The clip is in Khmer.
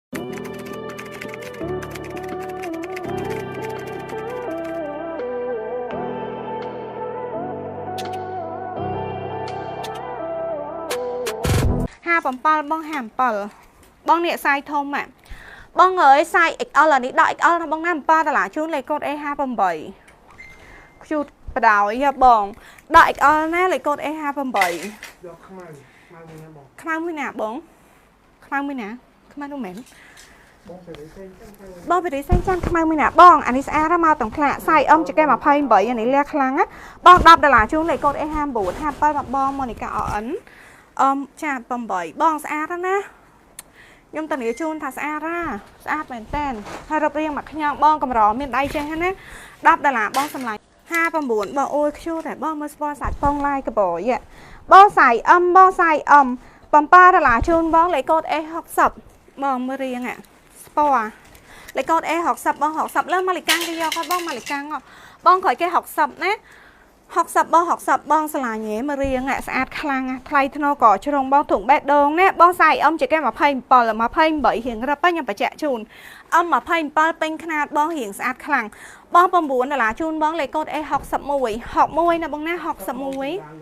57បង57បងនេះសាយធំហ่ะបងអើយសាយ XL អានេះដក XL ណាបងណា7ដុល្លារជូនលេខកូដ A58 ខ្ជូតបដ ாய் បងដក XL ណាលេខកូដ A58 យកខ្មៅខ្មៅមួយណាបង ខ្មៅមួយណាបងខ្មៅមួយណាខ្មៅនោះមែន បងទៅផ្សេងចាំខ្មៅ បងពីរីសេងចាំខ្មៅមួយណាបងអានេះស្អាតមកទាំងផ្លាកសាយ M ចកេ28អានេះលះខ្លាំងណាបង10ដុល្លារជូនលេខកូដ A59 57បងម៉ូនីកា RN អមចា8បងស្អាតណាខ្ញុំតានីជូនថាស្អាតណាស្អាតមែនតើហើយរឹបរៀងមកខ្ញងបងកម្រមានដៃចេះណា10ដុល្លារបងសម្លាញ់59បងអូយខ្ជូតតែបងមើលស្ពណ៌សាច់បងឡាយកបយបងសាយអឹមបងសាយអឹម7ដុល្លារជូនបងលេខកូដ A60 បងមើលរៀងស្ពណ៌លេខកូដ A60 បង60លើម៉ាលីកាំងគេយកគាត់បងម៉ាលីកាំងបងក្រោយគេ60ណា60បង60បងស្រឡាញ់ហ៎មករៀងស្អាតខ្លាំងថ្លៃធ្នូក៏ជ្រុងបងធុងបេះដូងណាបងសាយអឹមជាគេ27 28រៀងរឹបខ្ញុំបញ្ជាក់ជូនអឹម27ពេញខ្នាតបងរៀងស្អាតខ្លាំងបង9ដុល្លារជូនបងលេខកូដ A61 61ណាបងណា61